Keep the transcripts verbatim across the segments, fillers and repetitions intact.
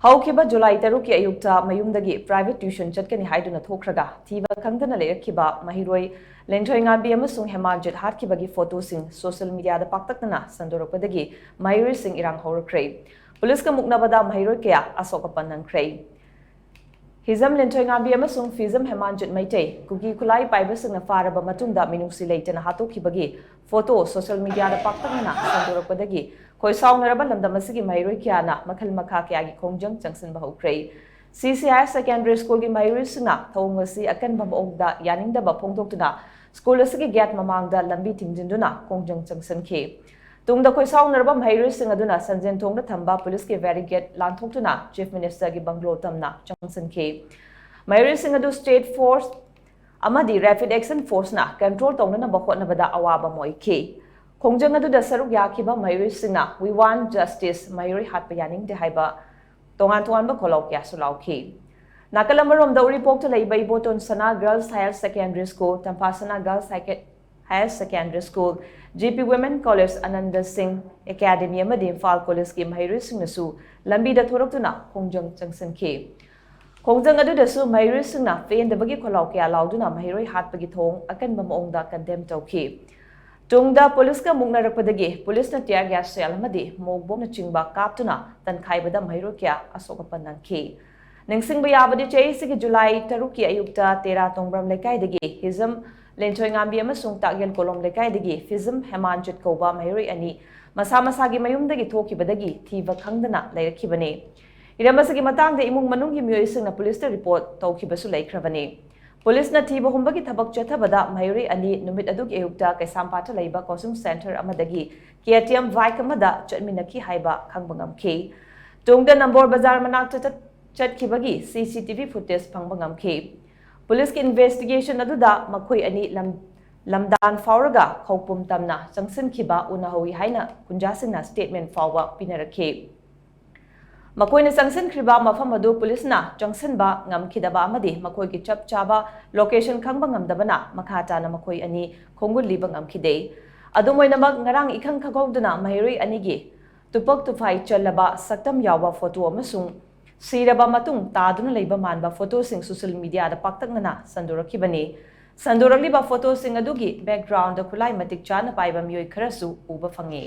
ꯍꯧꯈꯤꯕ ꯖꯨꯂꯥꯏ ꯇꯔꯨꯛꯀꯤ ꯑꯌꯨꯛꯇ ꯃꯌꯨꯝꯗꯒꯤ private tuition ꯆꯠꯀꯅꯤ ꯍꯥꯏꯗꯨꯅ ꯊꯣꯛꯈ꯭ꯔꯒ ꯊꯤꯕ ꯈꯪꯗꯅ ꯂꯩꯔꯛꯈꯤꯕ ꯃꯍꯩꯔꯣꯏ ꯂꯦꯟꯊꯣꯏꯉꯥꯝꯕꯤ ꯑꯃꯁꯨꯡ ꯍꯦꯃꯥꯟꯖꯤꯠ ꯍꯥꯠꯈꯤꯕꯒꯤ photoꯁꯤꯡ social mediaꯗ ꯄꯥꯛꯇꯛꯅꯅ ꯁꯟꯗꯣꯔꯛꯄꯗꯒꯤ ꯃꯍꯩꯔꯣꯏꯁꯤꯡ ꯏꯔꯥꯡ ꯍꯧꯔꯛꯈ꯭ꯔꯦ꯫ ꯄꯨꯂꯤꯁꯀ ꯃꯨꯛꯅꯕꯗ ꯃꯍꯩꯔꯣꯏ ꯀꯌꯥ ꯑꯁꯣꯛ ꯑꯄꯟ ꯅꯪꯈ꯭ꯔꯦ꯫ ꯍꯤꯖꯝ ꯂꯦꯟꯊꯣꯏꯉꯥꯝꯕꯤ ꯑꯃꯁꯨꯡ ꯐꯤꯖꯝ ꯍꯦꯃꯥꯟꯖꯤꯠ ꯃꯩꯇꯩ ꯀꯨꯀꯤ ꯈꯨꯠꯂꯥꯏ ꯄꯥꯏꯕꯁꯤꯡꯅ ꯐꯥꯔꯕ ꯃꯇꯨꯡꯗ ꯃꯤꯅꯨꯡꯁꯤ ꯂꯩꯇꯅ ꯍꯥꯠꯇꯣꯛꯈꯤꯕꯒꯤ photo social mediaꯗ ꯄꯥꯛꯇꯛꯅꯅ ꯁꯟꯗꯣꯔꯛꯄꯗꯒꯤ ꯈꯣꯏꯁꯥꯎꯅꯔꯕ ꯂꯝꯗꯝ ꯑꯁꯤꯒꯤ ꯃꯍꯩꯔꯣꯏ ꯀꯌꯥꯅ ꯃꯈꯜ ꯃꯈꯥ ꯀꯌꯥꯒꯤ ꯈꯣꯡꯖꯪ ꯆꯪꯁꯤꯟꯕ ꯍꯧꯈ꯭ꯔꯦ꯫ ꯁꯤ ꯁꯤ Higher Secondary Schoolꯒꯤ ꯃꯍꯩꯔꯣꯏꯁꯤꯡꯅ ꯊꯧꯑꯣꯡ ꯑꯁꯤ ꯑꯀꯟꯕ ꯃꯑꯣꯡꯗ ꯌꯥꯅꯤꯡꯗꯕ ꯐꯣꯡꯗꯣꯛꯇꯨꯅ school ꯑꯁꯤꯒꯤ gate ꯃꯃꯥꯡꯗ ꯂꯝꯕꯤ ꯊꯤꯡꯖꯤꯟꯗꯨꯅ ꯈꯣꯡꯖꯪ ꯆꯪꯁꯤꯟꯈꯤ꯫ ꯇꯨꯡꯗ ꯈꯣꯏꯁꯥꯎꯅꯔꯕ ꯃꯍꯩꯔꯣꯏꯁꯤꯡ ꯑꯗꯨꯅ ꯁꯟꯖꯦꯟ ꯊꯣꯡꯗ ꯊꯝꯕ ꯄꯨꯂꯤꯁꯀꯤ barricade ꯂꯥꯟꯊꯣꯛꯇꯨꯅ Chief Ministerꯒꯤ bungalow ꯇꯝꯅ ꯆꯪꯁꯤꯟꯈꯤ꯫ ꯃꯍꯩꯔꯣꯏꯁꯤꯡ ꯑꯗꯨ state force ꯑꯃꯗꯤ Rapid Action Forceꯅ control ꯇꯧꯅꯅꯕ ꯍꯣꯠꯅꯕꯗ ꯑꯋꯥꯕ ꯑꯃ ꯑꯣꯏꯈꯤ꯫ ꯈꯣꯡꯖꯪ ꯑꯗꯨꯗ ꯁꯔꯨꯛ ꯌꯥꯈꯤꯕ ꯃꯍꯩꯔꯣꯏꯁꯤꯡꯅ "We want justice, ꯃꯍꯩꯔꯣꯏ ꯍꯥꯠꯄ ꯌꯥꯅꯤꯡꯗꯦ" ꯍꯥꯏꯕ ꯇꯣꯉꯥꯟ ꯇꯣꯉꯥꯟꯕ ꯈꯣꯜꯂꯥꯎ ꯀꯌꯥꯁꯨ ꯂꯥꯎꯈꯤ꯫ ꯅꯥꯀꯜ ꯑꯃꯔꯣꯝꯗ ꯎꯔꯤꯄꯣꯛꯇ ꯂꯩꯕ ꯏꯕꯣꯇꯣꯟ ꯁꯅꯥ Girls Higher Secondary School, ꯇꯝꯐꯥꯁꯅꯥ Girls Higher Secondary School, G P Women College, Anand ꯁꯤꯡ Academy ꯑꯃꯗꯤ ꯏꯝꯐꯥꯜ Collegeꯀꯤ ꯃꯍꯩꯔꯣꯏꯁꯤꯡꯅꯁꯨ ꯂꯝꯕꯤꯗ ꯊꯣꯔꯛꯇꯨꯅ ꯈꯣꯡꯖꯪ ꯆꯪꯁꯤꯟꯈꯤ꯫ ꯈꯣꯡꯖꯪ ꯑꯗꯨꯗꯁꯨ ꯃꯍꯩꯔꯣꯏꯁꯤꯡꯅ ꯄꯦꯟꯗꯕꯒꯤ ꯈꯣꯜꯂꯥꯎ ꯀꯌꯥ ꯂꯥꯎꯗꯨꯅ ꯃꯍꯩꯔꯣꯏ ꯍꯥꯠꯄꯒꯤ ꯊꯧꯑꯣꯡ ꯑꯀꯟꯕ ꯃꯑꯣꯡꯗ condemn ꯇꯧꯈꯤ꯫ ꯇꯨꯡꯗ ꯄꯨꯂꯤꯁꯀ ꯃꯨꯛꯅꯔꯛꯄꯗꯒꯤ ꯄꯨꯂꯤꯁꯅ tear gas shell ꯑꯃꯗꯤ ꯃꯣꯛ ꯕꯣꯝꯅꯆꯤꯡꯕ ꯀꯥꯞꯇꯨꯅ ꯇꯟꯈꯥꯏꯕꯗ ꯃꯍꯩꯔꯣꯏ ꯀꯌꯥ ꯑꯁꯣꯛ ꯑꯄꯟ ꯅꯪꯈꯤ꯫ ꯅꯤꯡꯁꯤꯡꯕ ꯌꯥꯕꯗꯤ ꯆꯍꯤꯁꯤꯒꯤ ꯖꯨꯂꯥꯏ ꯇꯔꯨꯛꯀꯤ ꯑꯌꯨꯛꯇ ꯇꯦꯔꯥ ꯇꯣꯡꯕ꯭ꯔꯝ ꯂꯩꯀꯥꯏꯗꯒꯤ ꯍꯤꯖꯝ ꯂꯦꯟꯊꯣꯏꯉꯥꯝꯕꯤ ꯑꯃꯁꯨꯡ ꯇꯥꯛꯌꯦꯜ ꯀꯣꯂꯣꯝ ꯂꯩꯀꯥꯏꯗꯒꯤ ꯐꯤꯖꯝ ꯍꯦꯃꯥꯟꯖꯤꯠ ꯀꯧꯕ ꯃꯍꯩꯔꯣꯏ ꯑꯅꯤ ꯃꯁꯥ ꯃꯁꯥꯒꯤ ꯃꯌꯨꯝꯗꯒꯤ ꯊꯣꯛꯈꯤꯕꯗꯒꯤ ꯊꯤꯕ ꯈꯪꯗꯅ ꯂꯩꯔꯛꯈꯤꯕꯅꯤ꯫ ꯍꯤꯔꯝ ꯑꯁꯤꯒꯤ ꯃꯇꯥꯡꯗ ꯏꯃꯨꯡ ꯃꯅꯨꯡꯒꯤ ꯃꯤꯑꯣꯏꯁꯤꯡꯅ ꯄꯨꯂꯤꯁꯇ report ꯇꯧꯈꯤꯕꯁꯨ ꯂꯩꯈ꯭ꯔꯕꯅꯤ꯫ ꯄꯨꯂꯤꯁꯅ ꯊꯤꯕ ꯍꯨꯝꯕꯒꯤ ꯊꯕꯛ ꯆꯠꯊꯕꯗ ꯃꯍꯩꯔꯣꯏ ꯑꯅꯤ ꯅꯨꯃꯤꯠ ꯑꯗꯨꯒꯤ ꯑꯌꯨꯛꯇ ꯀꯩꯁꯥꯝꯄꯥꯠꯇ ꯂꯩꯕ coaching centre ꯑꯃꯗꯒꯤ K T M bike ꯑꯃꯗ ꯆꯠꯃꯤꯟꯅꯈꯤ ꯍꯥꯏꯕ ꯈꯪꯕ ꯉꯝꯈꯤ꯫ ꯇꯨꯡꯗ ꯅꯝꯕꯣꯜ ꯕꯖꯥꯔ ꯃꯅꯥꯛꯇ ꯆꯠ-, ꯆꯠꯈꯤꯕꯒꯤ C C T V footage ꯐꯪꯕ ꯉꯝꯈꯤ꯫ ꯄꯨꯂꯤꯁꯀꯤ investigation ꯑꯗꯨꯗ ꯃꯈꯣꯏ ꯑꯅꯤ ꯂꯝ-, ꯂꯝꯗꯥꯟ ꯐꯥꯎꯔꯒ ꯈꯧꯄꯨꯝ ꯇꯝꯅ ꯆꯪꯁꯤꯟꯈꯤꯕ ꯎꯅꯍꯧꯏ ꯍꯥꯏꯅ ꯈꯨꯟꯖꯥꯁꯤꯡꯅ statement ꯐꯥꯎꯕ ꯄꯤꯅꯔꯛꯈꯤ꯫ ꯃꯈꯣꯏꯅ ꯆꯪꯁꯤꯟꯈ꯭ꯔꯤꯕ ꯃꯐꯝ ꯑꯗꯨ ꯄꯨꯂꯤꯁꯅ ꯆꯪꯁꯤꯟꯕ ꯉꯝꯈꯤꯗꯕ ꯑꯃꯗꯤ ꯃꯈꯣꯏꯒꯤ ꯆꯞ ꯆꯥꯕ location ꯈꯪꯕ ꯉꯝꯗꯕꯅ ꯃꯈꯥ ꯇꯥꯅ ꯃꯈꯣꯏ ꯑꯅꯤ ꯈꯣꯡꯒꯨꯜ ꯂꯤꯕ ꯉꯝꯈꯤꯗꯦ꯫ ꯑꯗꯨꯝ ꯑꯣꯏꯅꯃꯛ, ꯉꯔꯥꯡ ꯏꯈꯪ ꯈꯪꯍꯧꯗꯅ ꯃꯍꯩꯔꯣꯏ ꯑꯅꯤꯒꯤ ꯇꯨꯄꯛ ꯇꯨꯐꯥꯏ ꯆꯜꯂꯕ ꯁꯛꯇꯝ ꯌꯥꯎꯕ photo ꯑꯃꯁꯨꯡ ꯁꯤꯔꯕ ꯃꯇꯨꯡ ꯇꯥꯗꯨꯅ ꯂꯩꯕ ꯃꯥꯟꯕ ꯐꯣꯇꯣꯁꯤꯡ ꯁꯣꯁꯤꯌꯦꯜ ꯃꯤꯗꯤꯌꯥꯗ ꯄꯥꯛꯇꯛꯅꯅ ꯁꯟꯗꯣꯔꯛꯈꯤꯕꯅꯤ꯫ ꯁꯟꯗꯣꯔꯛꯂꯤꯕ ꯐꯣꯇꯣꯁꯤꯡ ꯑꯗꯨꯒꯤ ꯕꯦꯛꯒ꯭ꯔꯥꯎꯟꯗ ꯈꯨꯠꯂꯥꯏ ꯃꯇꯤꯛ ꯆꯥꯅ ꯄꯥꯏꯕ ꯃꯤꯑꯣꯏ ꯈꯔꯁꯨ ꯎꯕ ꯐꯪꯉꯤ꯫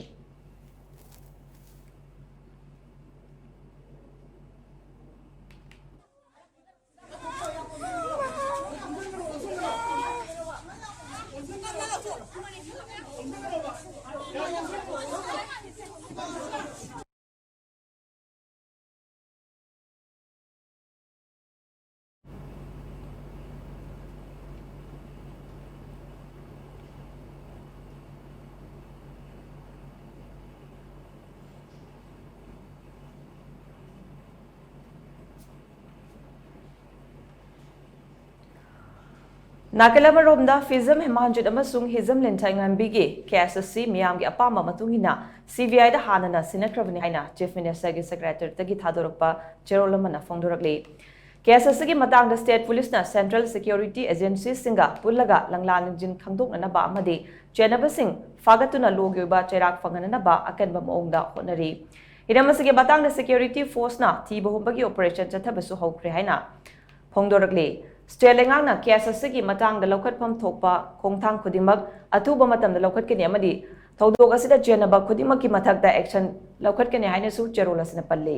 ꯅꯥꯀꯜ ꯑꯃꯔꯣꯝꯗ, ꯐꯤꯖꯝ ꯍꯦꯃꯥꯟꯖꯤꯠ ꯑꯃꯁꯨꯡ ꯍꯤꯖꯝ ꯂꯤꯟꯊꯥꯏꯉꯝꯕꯤꯒꯤ ꯀꯦꯁ ꯑꯁꯤ ꯃꯤꯌꯥꯝꯒꯤ ꯑꯄꯥꯝꯕ ꯃꯇꯨꯡ ꯏꯟꯅ ꯁꯤ ꯕꯤ ꯑꯥꯏꯗ ꯍꯥꯟꯅꯅ ꯁꯤꯟꯅꯈ꯭ꯔꯕꯅꯤ ꯍꯥꯏꯅ ꯆꯤꯐ ꯃꯤꯅꯤꯁꯇꯔꯒꯤ ꯁꯦꯀ꯭ꯔꯦꯇꯔꯤꯌꯦꯠꯇꯒꯤ ꯊꯥꯗꯣꯔꯛꯄ ꯆꯦꯔꯣꯜ ꯑꯃꯅ ꯐꯣꯡꯗꯣꯔꯛꯂꯤ꯫ ꯀꯦꯁ ꯑꯁꯤꯒꯤ ꯃꯇꯥꯡꯗ ꯁ꯭ꯇꯦꯠ ꯄꯨꯂꯤꯁꯅ ꯁꯦꯟꯇ꯭ꯔꯦꯜ ꯁꯦꯀ꯭ꯌꯨꯔꯤꯇꯤ ꯑꯦꯖꯦꯟꯁꯤꯁꯤꯡꯒ ꯄꯨꯜꯂꯒ ꯂꯪꯂꯥ ꯂꯪꯖꯤꯟ ꯈꯪꯗꯣꯛꯅꯅꯕ ꯑꯃꯗꯤ ꯆꯦꯟꯅꯕꯁꯤꯡ ꯐꯥꯒꯠꯇꯨꯅ ꯂꯣꯒꯤ ꯑꯣꯏꯕ ꯆꯩꯔꯥꯛ ꯐꯪꯍꯟꯅꯅꯕ ꯑꯀꯟꯕ ꯃꯑꯣꯡꯗ ꯍꯣꯠꯅꯔꯤ꯫ ꯍꯤꯔꯝ ꯑꯁꯤꯒꯤ ꯃꯇꯥꯡꯗ ꯁꯦꯀ꯭ꯌꯨꯔꯤꯇꯤ ꯐꯣꯔꯁꯅ ꯊꯤꯕ ꯍꯨꯝꯕꯒꯤ ꯑꯣꯄꯔꯦꯁꯟ ꯆꯠꯊꯕꯁꯨ ꯍꯧꯈ꯭ꯔꯦ ꯍꯥꯏꯅ ꯐꯣꯡꯗꯣꯔꯛꯂꯤ꯫ ꯁ꯭ꯇꯦꯠ ꯂꯩꯉꯥꯛꯅ ꯀꯦꯁ ꯑꯁꯤꯒꯤ ꯃꯇꯥꯡꯗ ꯂꯧꯈꯠꯐꯝ ꯊꯣꯛꯄ ꯈꯣꯡꯊꯥꯡ ꯈꯨꯗꯤꯡꯃꯛ ꯑꯊꯨꯕ ꯃꯇꯝꯗ ꯂꯧꯈꯠꯀꯅꯤ ꯑꯃꯗꯤ ꯊꯧꯗꯣꯛ ꯑꯁꯤꯗ ꯆꯦꯟꯅꯕ ꯈꯨꯗꯤꯡꯃꯛꯀꯤ ꯃꯊꯛꯇ ꯑꯦꯛꯁꯟ ꯂꯧꯈꯠꯀꯅꯤ ꯍꯥꯏꯅꯁꯨ ꯆꯦꯔꯣꯜ ꯑꯁꯤꯅ ꯄꯜꯂꯤ꯫